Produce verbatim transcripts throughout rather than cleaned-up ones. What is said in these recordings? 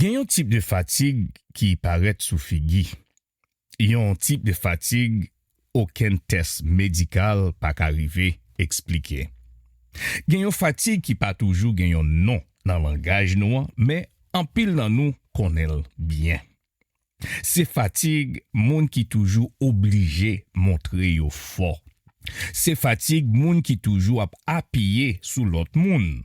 Gen yon tip de fatig ki parèt sou figi. Yon tip de fatig okenn tès medikal pa ka rive eksplike. Gen yon fatig ki pa toujou gen yon non nan langaj nou an, men anpil nan nou konnen l byen. Se fatig moun ki toujou oblije montre yo fò. Se fatig moun ki toujou ap apiye sou lòt moun.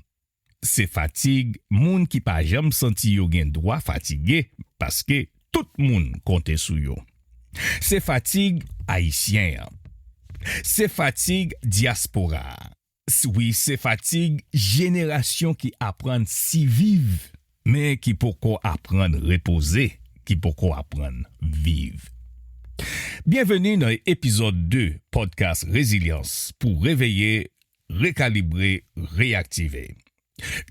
Se fatig moun ki pa janm santi yo gen dwa fatige, paske tout moun konte sou yo. Se fatig ayisyen an. Se fatig dyaspora a. Wi, se fatig jenerasyon ki aprann siviv, men ki poko aprann repoze, ki poko aprann viv. Byenveni nan epizòd de podcast Rezilyans pou reveye, rekalibre, reyaktive.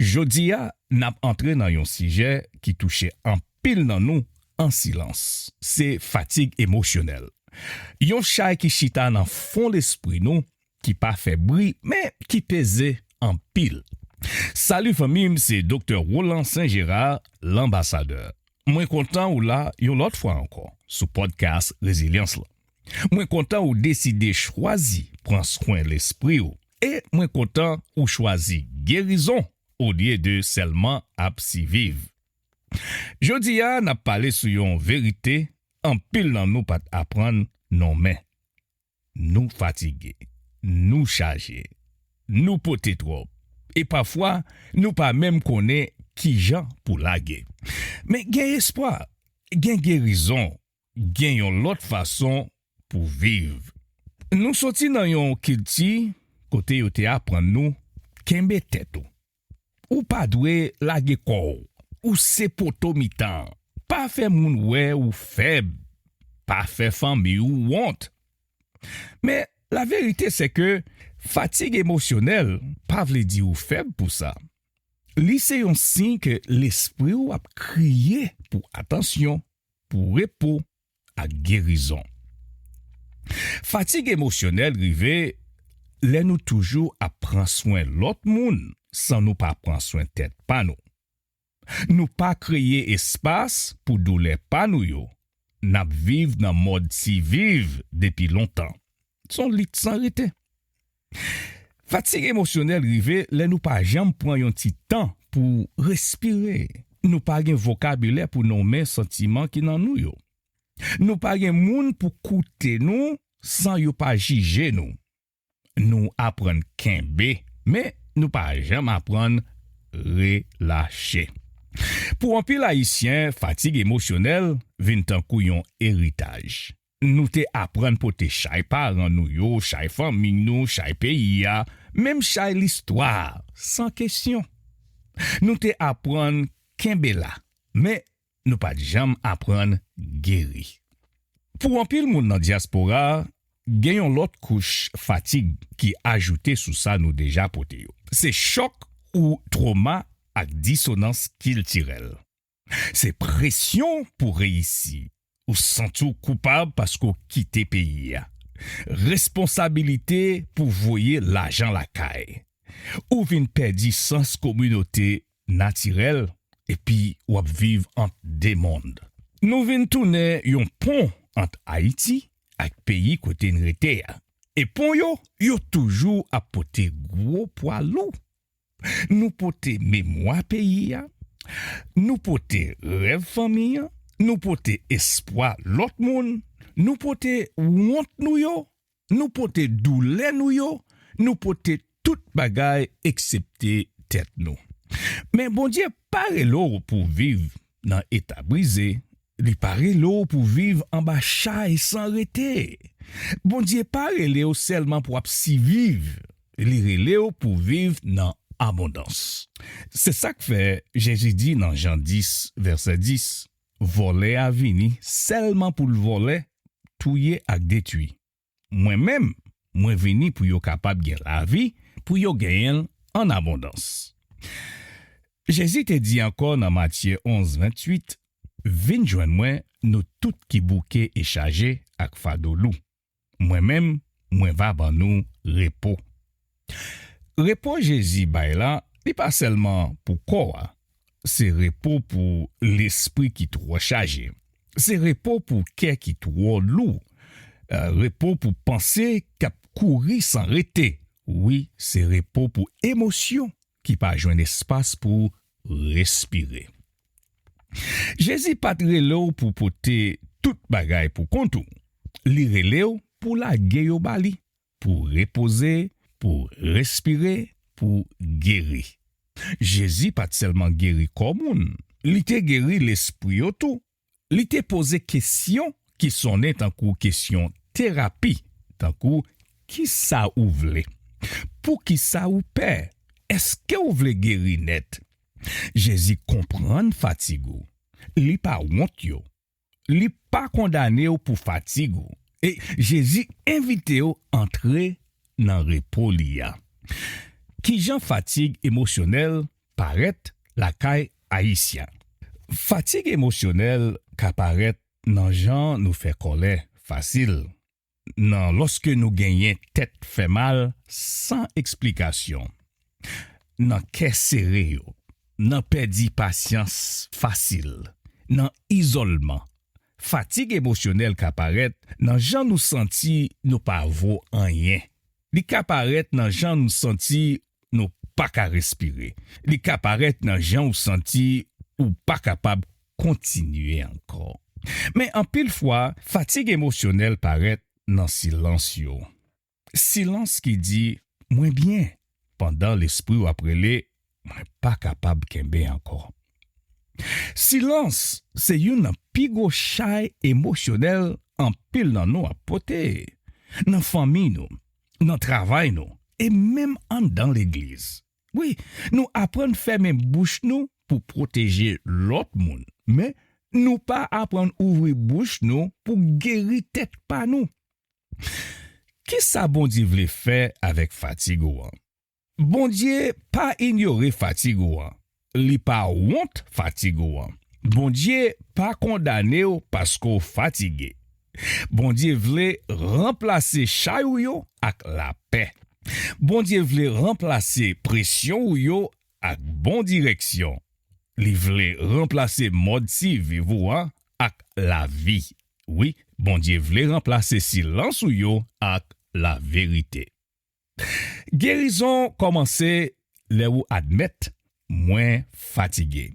Jodi a, n ap antre nan yon sijè ki touche anpil nan nou an silans. Se fatig emosyonèl. Yon chay ki chita nan fon lespri nou, ki pa fè bri, men ki peze anpil. Salut fanmi m, se Doktè Roland Saint Gérard, lanbasadè. Mwen kontan ou la yon lòt fwa ankò sou podcast Rezilyans lan. Mwen kontan ou deside chwazi pran swen lespri w. E mwen kontan ou chwazi gerizon olye de sèlman ap siviv. Jodi a, n ap pale sou yon verite anpil nan nou pa t aprann nonmen. Nou fatige, nou chaje, nou pote twòp, e pafwa, nou pa menm konnen kijan pou lage. Men gen espwa, gen gerizon, gen yon lòt fason pou viv. Nou soti nan yon kilti kote yo te aprann nou kenbe tèt ou. Ou pa dwe lage kò w. Ou se poto mitan. Pa fè moun wè ou fèb. Pa fè fanmi w wont. Men, laverite se ke fatig emosyonèl pa vle di ou fèb pou sa. Li se yon siy ke lespri w ap kriye pou atansyon, pou repo ak gerizon. Fatig emosyonèl rive lè nou toujou ap pran swen lòt moun san nou pa pran swen tèt pa nou. Nou pa kreye espas pou doulè pa nou yo. N ap viv nan mòd siviv depi lontan. Se yon lit san rete. Fatig emosyonèl rive lè nou pa janm pran yon ti tan pou respire. Nou pa gen vokabilè pou nonmen santiman ki nan nou yo. Nou pa gen moun pou koute nou san yo pa jije nou. Nou aprann kenbe, men nou pa janm aprann relache. Pou anpil Ayisyen, fatig emosyonèl vin tankou yon eritaj. Nou te aprann pote chay paran nou yo, chay fanmi nou, chay peyi a, menm chay listwa a, san kesyon. Nou te aprann kenbe la, men nou pa t janm aprann geri. Pou anpil moun nan dyaspora a, gen yon lòt kouch fatig ki ajoute sou sa nou deja pote yo. Se chòk ou twoma ak disonans kiltirèl. Se presyon pou reyisi. Ou santi w koupab paske w kite peyi a. Responsabilite pou voye lajan lakay. Ou vin pèdi sans kominote natirèl, epi w ap viv ant de mond. Nou vin tounen yon pon ant Ayiti ak peyi kote n rete a. E pon yo, yo toujou ap pote gwo pwa lou. Nou pote memwa peyi a, nou pote rèv fanmi an, nou pote espwa lòt moun, nou pote wont nou yo, nou pote doulè nou yo, nou pote tout bagay eksepte tèt nou. Men Bondye pa rele w pou w viv nan eta brize, li pa rele w pou w viv anba chay san rete. Bondye pa rele w sèlman pou w ap siviv, li rele w pou w viv nan abondans. Se sa k fè Jezi di nan Jan dis, vèsè dis, vòlè a vini sèlman pou l vòlè, touye ak detwi. Mwen menm, mwen vini pou yo kapab gen lavi, pou yo genyen l an abondans. Jezi te di ankò nan Matye onz, venntuit, vin jwenn mwen, nou tout ki bouke e chaje ak fado lou. Mwen menm, mwen va ban nou repo. Repo Jezi bay la, li pa sèlman pou kò a, Se repo pou lespri ki twò chaje. Se repo pou kè ki twò lou. Eh, repo pou panse k ap kouri san rete. Wi, se repo pou emosyon ki pa jwenn espas pou respire. Jezi pa t rele w pou pote tout bagay pou kont ou. Li rele w pou lage yo ba li, pou repoze, pou respire, pou geri. Jezi pa t sèlman geri kò moun, li te geri lespri yo tou. Li te poze kesyon ki sonnen tankou kesyon terapi, tankou, "Ki sa ou vle? Poukisa ou pè? Èske ou vle geri nèt?" Jezi konprann fatig ou. Li pa wont yo. Li pa kondane w pou fatig ou. E Jezi envite w antre nan repo li a. Kijan fatig emosyonèl parèt lakay Ayisyen? Fatig emosyonèl ka parèt nan jan nou fè kòlè fasil, nan lòske nou genyen tèt fè mal san eksplikasyon, nan kè sere yo, nan pèdi pasyans fasil, nan izòlman. Fatig emosyonèl ka parèt nan jan nou santi nou pa vo anyen. Li ka parèt nan jan nou santi nou pa ka respire. Li ka parèt nan jan ou santi ou pa kapab kontinye ankò. Men anpil fwa, fatig emosyonèl parèt nan silans yo. Silans ki di, "Mwen byen," pandan lespri w ap rele, "Mwen pa kapab kenbe ankò." Silans se youn nan pi gwo chay emosyonèl anpil nan nou ap pote. Nan fanmi nou, nan travay nou, e menm anndan legliz. Wi, nou aprann fèmen bouch nou pou pwoteje lòt moun, men nou pa aprann ouvri bouch nou pou geri tèt pa nou. Ki sa Bondye vle fè avèk fatig ou an? Bondye pa inyore fatig ou an. Li pa wont fatig ou an. Bondye pa kondane w paske w fatige. Bondye vle ranplase chay ou yo ak lapè. Bondye vle ranplase presyon ou yo ak bon direksyon. Li vle ranplase mòd siviv ou an ak lavi. Wi, Bondye vle ranplase silans ou yo ak laverite. Gerizon kòmanse lè ou admèt, "Mwen fatige."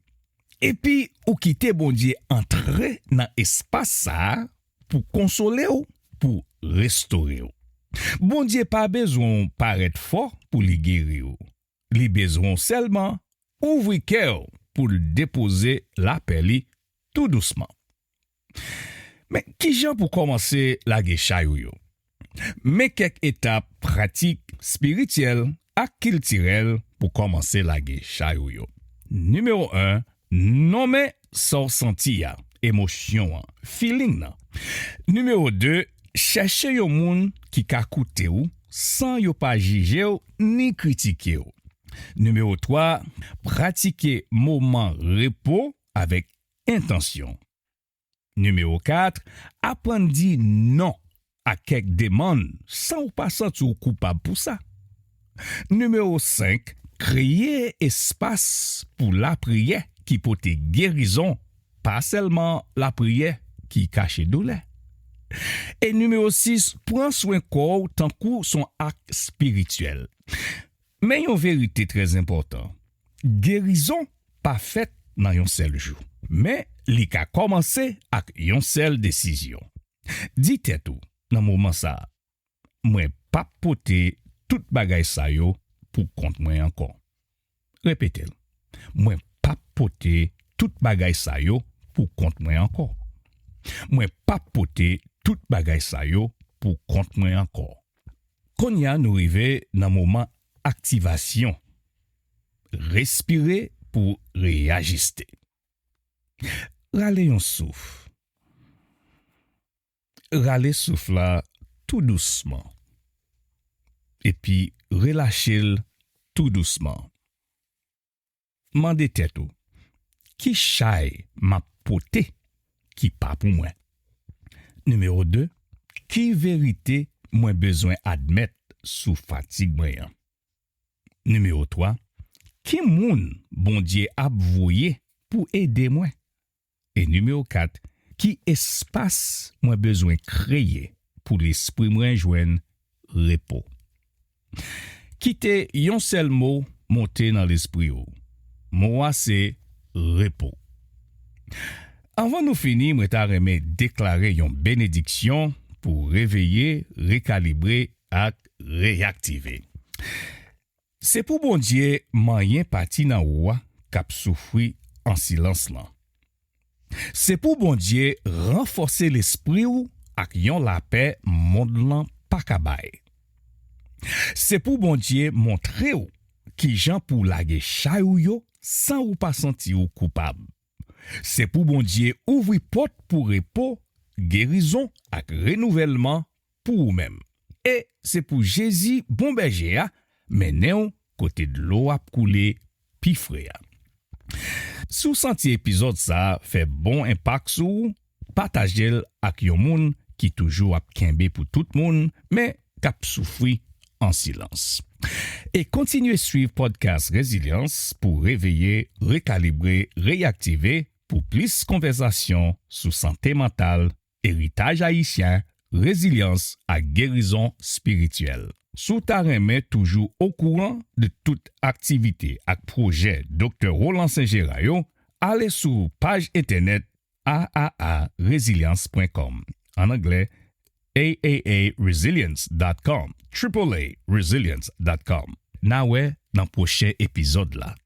Epi ou kite Bondye antre nan espas sa a pou konsole w, pou restore w. Bondye pa bezwen w parèt fò pou li geri w. Li bezwen w sèlman ouvri kè w pou l depoze lapè li tou dousman. Men kijan pou kòmanse lage chay ou yo? Men kèk etap pratik, espirityèl ak kiltirèl pou kòmanse lage chay ou yo. Nimewo en, nonmen sa w santi a, emosyon an, feeling nan. Nimewo de, chèche yon moun ki ka koute w san yo pa jije w ni kritike w. Nimewo twa, pratike moman repo avèk entansyon. Nimewo kat, aprann di non a kèk demann san w pa santi w koupab pou sa. Nimewo senk, kreye espas pou lapriyè ki pote gerizon, pa sèlman lapriyè ki kache doulè. E nimewo sis, pran swen kò w tankou s on ak espirityèl. Men yon verite trè enpòtan, gerizon pa fèt nan yon sèl jou, men li ka kòmanse ak yon sèl desizyon. Di tèt ou nan moman sa a, "Mwen p ap pote tout bagay sa yo pou kont mwen ankò." Repete l, "Mwen p ap pote tout bagay sa yo pou kont mwen ankò. Mwen p ap pote tout bagay sa yo pou kont mwen ankò." Kounye a nou rive nan moman aktivasyon. Respire pou reyajiste. Rale yon souf. Rale souf la tou dousman. Epi relache l tou dousman. Mande tèt ou, "Ki chay m ap pote ki pa pou mwen?" Nimewo de, "Ki verite mwen bezwen admèt sou fatig mwen an?" Nimewo twa, "Ki moun Bondye ap voye pou ede mwen? E nimewo kat, ki espas mwen bezwen kreye pou lespri mwen jwenn repo? Kite yon sèl mo monte nan lespri w. Mo a se repo. Anvan nou fini, mwen ta renmen deklare yon benediksyon pou reveye, rekalibre ak reyaktive. Se pou Bondye manyen pati nan ou a k ap soufri an silans lan. Se pou Bondye ranfòse lespri w ak yon lapè mond lan pa ka bay. Se pou Bondye montre w kijan pou w lage chay ou yo san ou pa santi w koupab. Se pou Bondye ouvri pòt pou repo, gerizon ak renouvèlman pou ou menm. E se pou Jezi, bon bèje a, mennen w kote dlo ap koule pi fre a. Si w santi epizòd sa a fè bon enpak sou ou, pataje l ak yon moun ki toujou ap kenbe pou tout moun, men k ap soufri an silans. E kontinye swiv pòdkas Rezilyans pou reveye, rekalibre, reyaktive pou plis konvèsasyon sou sante mantal, eritaj ayisyen, rezilyans ak gerizon espirityèl. Si w ta renmen toujou okouran de tout aktivite ak pwojè Doktè Roland St Gérard yo, ale sou paj entènèt triple A resilience dot com, an anglè, triple A resilience dot com, triple A resilience dot com. N a wè nan pwochen epizòd la.